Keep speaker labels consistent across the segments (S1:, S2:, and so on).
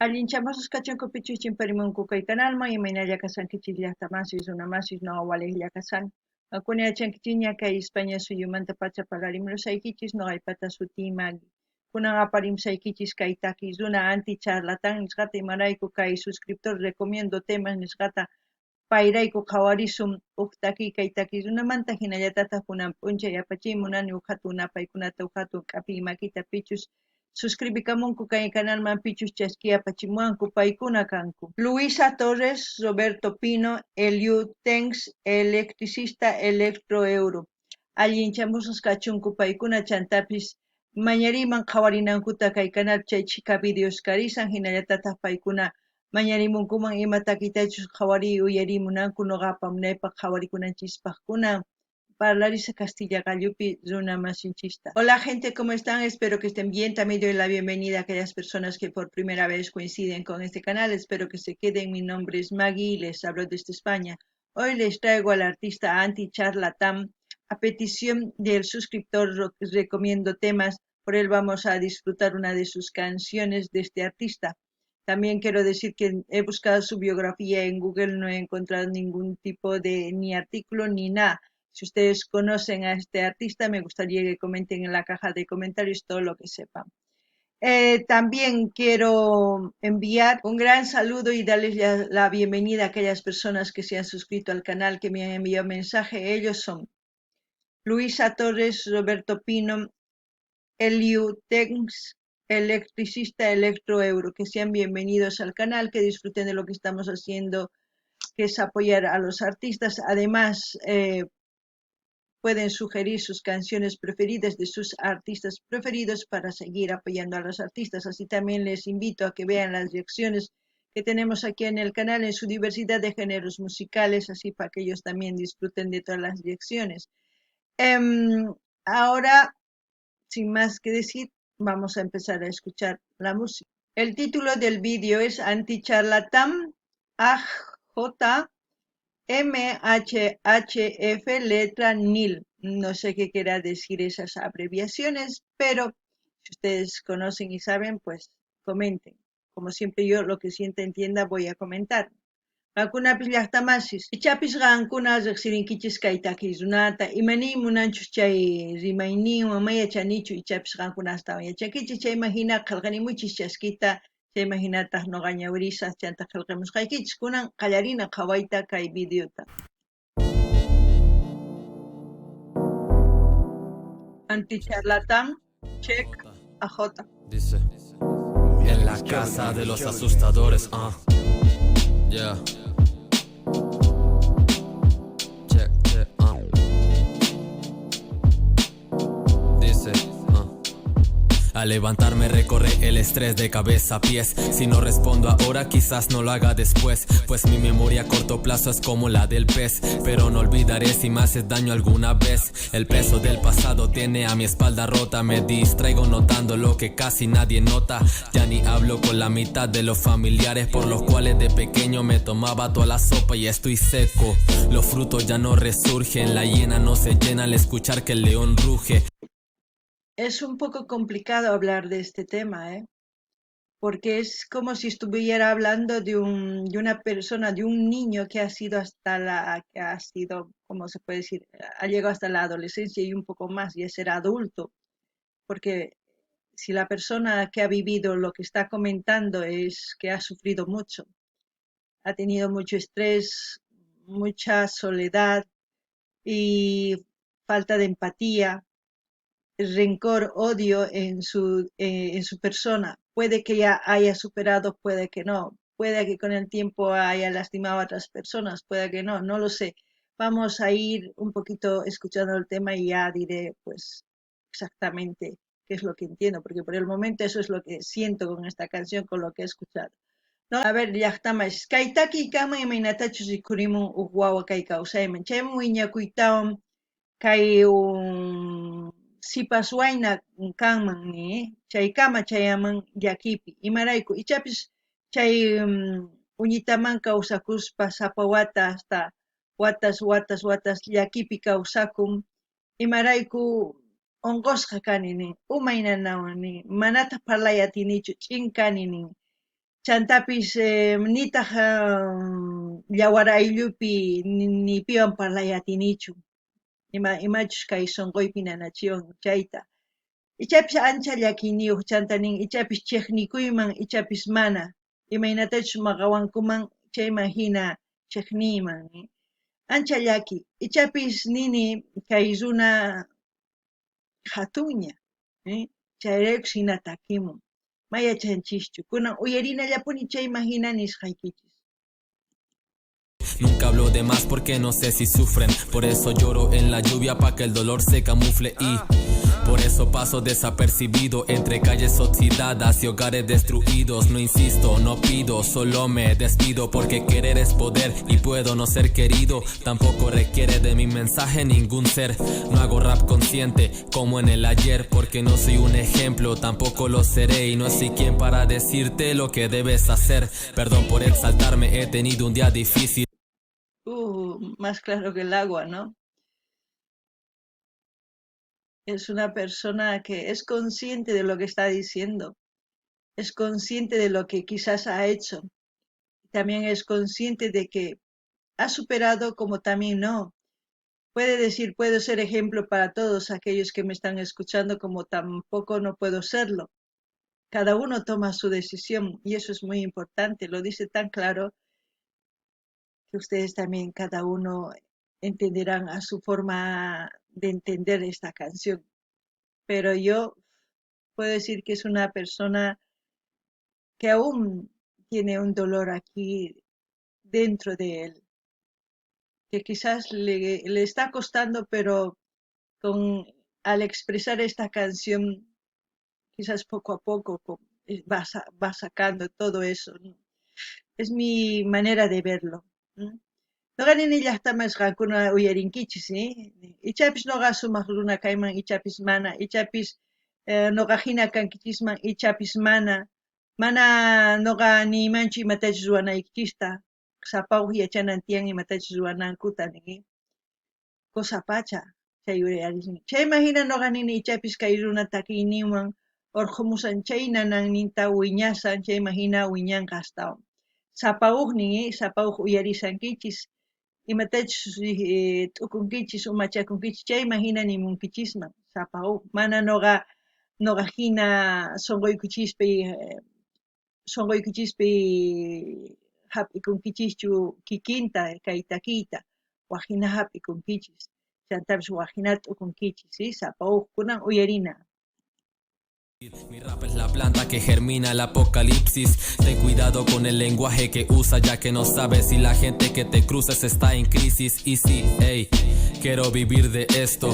S1: Allinchamusqas kachunku pichus chimparimunku kay kanalman, imaynalla kashankichis llaqtamasis, runamasis, noqa walejlla kashani. Qankuna yachankichikña kay España suyumanta pacha parlarimusaykichis, noqaypata sutiy Maggie. Kunan aparimusaykichis kay takiy runa anti charlatán nisqata, imarayku kay suscriptor recomiendo temas nisqata payrayku qhawarisun uj takiy kay takiy runamanta, hinallatataj kunan p'unchay apachiy munani uj hatun napaykunata, uj hatun k'apiy makita pichus suscribikamunku kay canalman pichus chaskiy apachimuwanku paykuna kanku. Luisa Torres, Roberto Pino, Eliu Tengs, electricista Electro Euro. Allinchamusqas kachunku paykuna chantapis mañariyman qhawarinankuta kay canal chay chhika videos karisan hinallatataj paykuna mañarimunkuman ima takiytachus qhawariy uyariy munanku noqa apamunaypaj qhawarikunanchispaj kunan parlarisa Castilla qallupi runa masinchista. Hola gente, ¿cómo están? Espero que estén bien. También doy la bienvenida a aquellas personas que por primera vez coinciden con este canal. Espero que se queden. Mi nombre es Maggie y les hablo desde España. Hoy les traigo al artista Anti Charlatán a petición del suscriptor Recomiendo Temas. Por él vamos a disfrutar una de sus canciones de este artista. También quiero decir que he buscado su biografía en Google, no he encontrado ningún tipo de ni artículo ni nada. Si ustedes conocen a este artista, me gustaría que comenten en la caja de comentarios todo lo que sepan. También quiero enviar un gran saludo y darles la bienvenida a aquellas personas que se han suscrito al canal, que me han enviado mensaje. Ellos son Luisa Torres, Roberto Pino, Eliu Tengs, electricista Electro Euro. Que sean bienvenidos al canal, que disfruten de lo que estamos haciendo, que es apoyar a los artistas. Además, pueden sugerir sus canciones preferidas de sus artistas preferidos para seguir apoyando a los artistas. Así también les invito a que vean las reacciones que tenemos aquí en el canal en su diversidad de géneros musicales, así para que ellos también disfruten de todas las reacciones. Ahora, sin más que decir, vamos a empezar a escuchar la música. El título del vídeo es Anticharlatán AJ MHHF letra NIL. No sé qué quiera decir esas abreviaciones, pero si ustedes conocen y saben, pues comenten. Como siempre yo lo que sienta entienda voy a comentar. Qankunapis llaqtamasis, ichapis qankuna riqsirinkichis kay takiy runata, imaniy munanchus chay rimayninwan ma yachanichu, ichapis qankuna astawan yachankichis, chayman hina qillqarimuchis chaskita, chayman hinataq noqa ñawirisaq chanta qillqamusqaykichis. Kunan qallarina qhawayta kay videota. Anticharlatán, check, AJ.
S2: Dice. En la casa de los asustadores, ah. Yeah. Check, check, ah. Dice, ah. Al levantarme recorre el estrés de cabeza a pies. Si no respondo ahora, quizás no lo haga después. Pues mi memoria a corto plazo es como la del pez. Pero no olvidaré si me haces daño alguna vez. El peso del pasado tiene a mi espalda rota. Me distraigo notando lo que casi nadie nota. Ya ni hablo con la mitad de los familiares por los cuales de pequeño me tomaba toda la sopa y estoy seco. Los frutos ya no resurgen, la hiena no se llena al escuchar que el león ruge.
S1: Es un poco complicado hablar de este tema, ¿eh? Porque es como si estuviera hablando de una persona, de un niño que ha sido hasta la, que ha sido, ¿cómo se puede decir? Ha llegado hasta la adolescencia y un poco más, y a ser adulto. Porque si la persona que ha vivido lo que está comentando es que ha sufrido mucho, ha tenido mucho estrés, mucha soledad y falta de empatía, rencor, odio en su persona. Puede que ya haya superado, puede que no. Puede que con el tiempo haya lastimado a otras personas, puede que no, no lo sé. Vamos a ir un poquito escuchando el tema y ya diré exactamente qué es lo que entiendo, porque por el momento eso es lo que siento con esta canción, con lo que he escuchado. ¿No? A ver, llaqtamas, kay takiy kanman imaynatachus rikhurimun uj wawa kay kawsayman, chayman wiñakuytawan kay sipas wayna kanman ni, chaykama chayaman llakipi, imarayku, ichapis chay uñitaman kawsakuspa sapa wata hasta watas, watas, watas llakipi kawsakun, imarayku onqosqa kani nin, umay nanawan nin, manataq parlay atinichu, ch'in kani nin. Chantapis nitaj yawar ayllupi ni piwan parlay atinichu. Ima imachus kay sonqoypi nanachiwan chayta. Ichapis ancha llakiyniyoj chanta nin ichapis chejnikuyman ichapis mana. Imaynatachus maqawankuman chayman jina chejniyman. Ancha llaki. Ichapis nini kay runa jatunña, chayraykus jina takimun. Ma yachanchischu. Kunan uyarinallapuni chayman jina nisqaykichis.
S2: Nunca hablo de más porque no sé si sufren. Por eso lloro en la lluvia pa' que el dolor se camufle y por eso paso desapercibido entre calles oxidadas y hogares destruidos. No insisto, no pido, solo me despido porque querer es poder y puedo no ser querido. Tampoco requiere de mi mensaje ningún ser. No hago rap consciente como en el ayer porque no soy un ejemplo, tampoco lo seré y no soy quien para decirte lo que debes hacer. Perdón por exaltarme, he tenido un día difícil.
S1: Más claro que el agua, ¿no? Es una persona que es consciente de lo que está diciendo, es consciente de lo que quizás ha hecho, también es consciente de que ha superado como también no. Puede decir, puedo ser ejemplo para todos aquellos que me están escuchando, como tampoco no puedo serlo. Cada uno toma su decisión y eso es muy importante, lo dice tan claro que ustedes también, cada uno, entenderán a su forma de entender esta canción. Pero yo puedo decir que es una persona que aún tiene un dolor aquí dentro de él, que quizás le está costando, pero al expresar esta canción, quizás poco a poco va sacando todo eso, ¿no? Es mi manera de verlo. Noqa nini llaqtamas qankuna uyarinkichis, Ichapis noqa sumaq runa kayman, ichapis mana, ichapis noqa hina kankichisman, ichapis mana. Mana noqa niymanchu imatachus ruwanaykichista, sapa uj yachanan tiyan imatachus ruwanankuta, nini. Cosa pacha, chay uyarisnin. Chayman hina noqa nini ichapis kay runa takiyninwan urqhumusan chay nanayninta wiñasan, chayman hina wiñanqa astawan. Sapa ujnin, sapa uj uyarisankichis, imatachus t'ukunkichis, umachakunkichis, chayman hina nimunkichisman, sapa uj. Mana noqa hina sonqoykichispi hap'ikunkichischu kikinta kay takiyta, waj hina hap'ikunkichis, chantapis waj hina t'ukunkichis, sapa uj kunan uyarina.
S2: Mi rap es la planta que germina el apocalipsis. Ten cuidado con el lenguaje que usa, ya que no sabes si la gente que te cruzas está en crisis. Y sí, hey, quiero vivir de esto,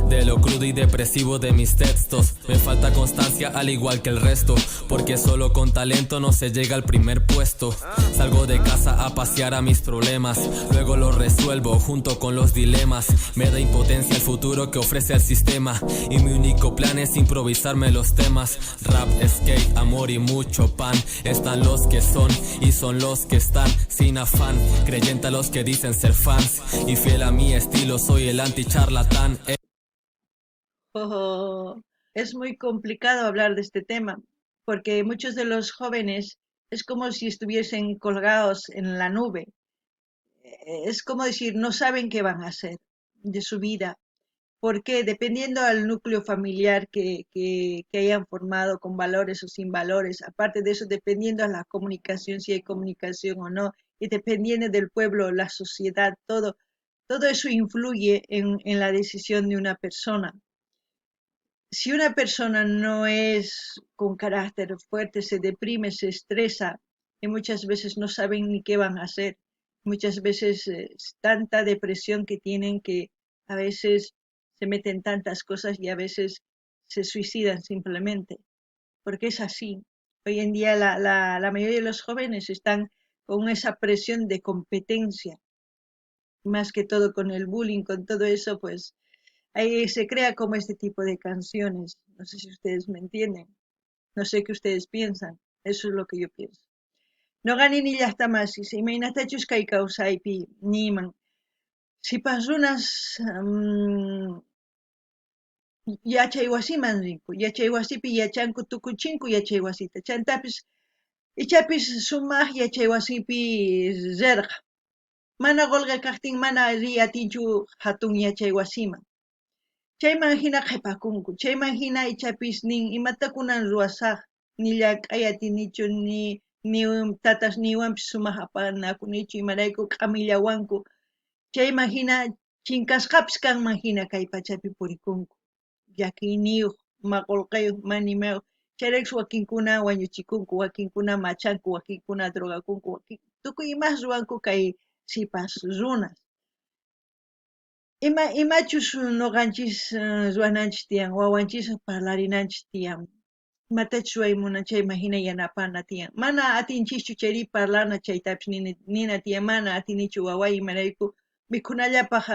S2: de lo crudo y depresivo de mis textos. Me falta constancia al igual que el resto, porque solo con talento no se llega al primer puesto. Salgo de casa a pasear a mis problemas, luego los resuelvo junto con los dilemas. Me da impotencia el futuro que ofrece el sistema, y mi único plan es improvisarme los temas. Rap, skate, amor y mucho pan. Están los que son y son los que están sin afán. Creyente a los que dicen ser fans y fiel a mi estilo, soy el anti-charlatán.
S1: Oh, es muy complicado hablar de este tema porque muchos de los jóvenes es como si estuviesen colgados en la nube. Es como decir, no saben qué van a hacer de su vida. Porque dependiendo al núcleo familiar que hayan formado con valores o sin valores, aparte de eso, dependiendo a la comunicación, si hay comunicación o no, y dependiendo del pueblo, la sociedad, todo eso influye en la decisión de una persona. Si una persona no es con carácter fuerte, se deprime, se estresa, y muchas veces no saben ni qué van a hacer. Muchas veces es tanta depresión que tienen que a veces se meten tantas cosas y a veces se suicidan simplemente, porque es así. Hoy en día la mayoría de los jóvenes están con esa presión de competencia, más que todo con el bullying, con todo eso, ahí se crea como este tipo de canciones. No sé si ustedes me entienden, no sé qué ustedes piensan, eso es lo que yo pienso. Noqa nini llaqtamasis, imaynatachus kay kawsaypi niyman. Sipas runas, yachaywasiman rinku, yachaywasipi yachanku tukuchinku yachaywasita. Chantapis Ichapis sumaj yachaywasipi rerqa. Mana qolqe kajtin mana riy atinchu jatun yachaywasiman. Chayman jina qhepakunku, chayman jina ichapis nin imata kunan ruwasaj, ni llank'ay atinichu, ni tatasniywanpis sumaj apanakunichu, imarayku k'amillawanku. Chayman jina chinkasqapis kanman jina kay pachapi purikunku. Llakiyniyoj, ma qolqeyoj, ma nimayoj. Chayraykus wakinkuna wañuchikunku, wakinkuna machanku, wakinkuna drogakunku, wakin tukuy imas ruwanku kay sipas runas. Ima imachus noqanchis ruwananchis tiyan, wawanchis parlarinanchis tiyan. Imatachus ruway munan chayman jina yanapana tiyan. Mana atinchischu chayri parlana chaytapis nina tiyan, mana atinichu waway imarayku mikhunallapaj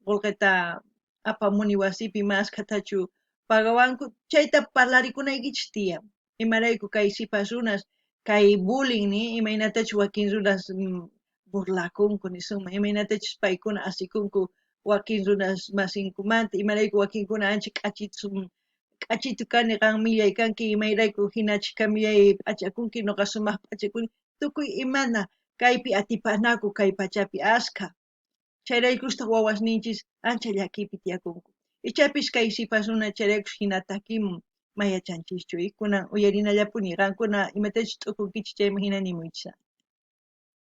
S1: qolqeta apamuni wasipi ma askhatachu pagawanku, chayta parlarikunaykichis tiyan. Imarayku kay sipas runas kay bullying ni imaynatachus wakin runas burlakunku nisunman, imaynatachus paykuna asikunku wakin runas masinkumanta, imarayku wakinkuna ancha k'achitu kani, qan millay kanki, imayrayku jina chhika millay p'achakunki, noqa sumaj p'achakuni, tukuy imana kaypi atipanaku kay pachapi askha. Chayraykustaj wawasninchis ancha llakiypi tiyakunku. Ichapis kay sipas runa chayraykus jina takimun, ma yachanchischu, kunan uyarinallapuni, qankuna imatachus t'ukunkichis chayman jina nimuychis.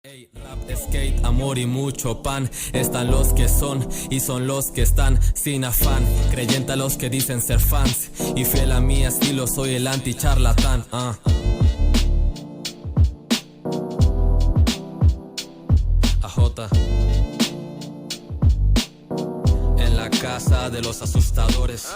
S2: Ey, rap, skate, amor y mucho pan. Están los que son y son los que están sin afán. Creyente a los que dicen ser fans y fiel a mi estilo, soy el anti-charlatán. AJ. En la casa de los asustadores.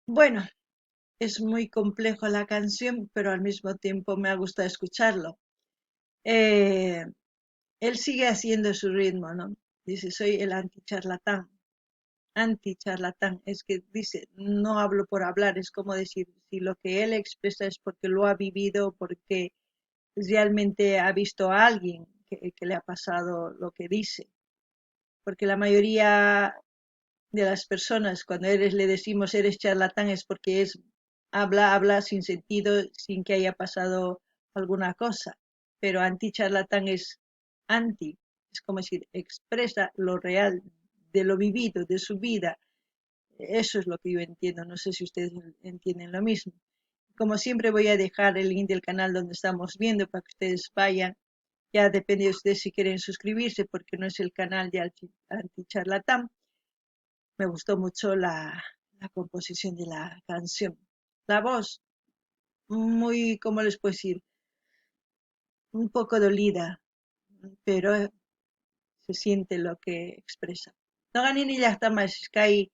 S1: Bueno, es muy complejo la canción, pero al mismo tiempo me ha gustado escucharlo. Él sigue haciendo su ritmo, ¿no? Dice, soy el anticharlatán. Anticharlatán, es que dice, no hablo por hablar, es como decir, si lo que él expresa es porque lo ha vivido, porque realmente ha visto a alguien que le ha pasado lo que dice. Porque la mayoría de las personas, cuando le decimos eres charlatán, es porque habla sin sentido, sin que haya pasado alguna cosa. Pero anticharlatán es anti, es como decir, expresa lo real de lo vivido, de su vida. Eso es lo que yo entiendo, no sé si ustedes entienden lo mismo. Como siempre voy a dejar el link del canal donde estamos viendo para que ustedes vayan. Ya depende de ustedes si quieren suscribirse, porque no es el canal de Anticharlatán. Me gustó mucho la composición de la canción. La voz, muy, ¿cómo les puedo decir? Un poco dolida, pero se siente lo que expresa. Noqa nini llaqta kay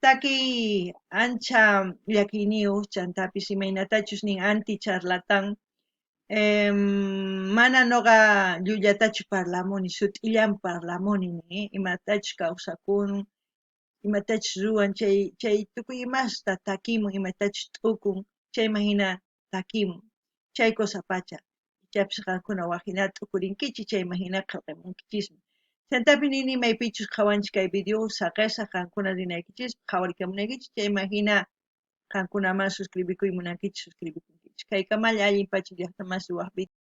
S1: takiy ancha llakiyniyuq chantapis imaynatachus nin anti-charlatán. Mana noqa llullatachu parlamuni, sut'illan parlamuni ni imatachus kawsakun, imatachus ruwan, chay tukuy imasta takimun, imatachus t'ukun, chayman hina takimun. Chay cosa pacha. Ichapis qankuna waj hina t'ukurinkichis, chayman hina qhelqamunkichisman. Chantapi nini maypichus qhawanchis kay video saqesaq qankuna rinaykichis, qhawarikamunaykichis, chayman hina qankunaman suscribikuy munankichis, suscribikunkichis. Kaykamalla allin pacha llaqta masi waj video.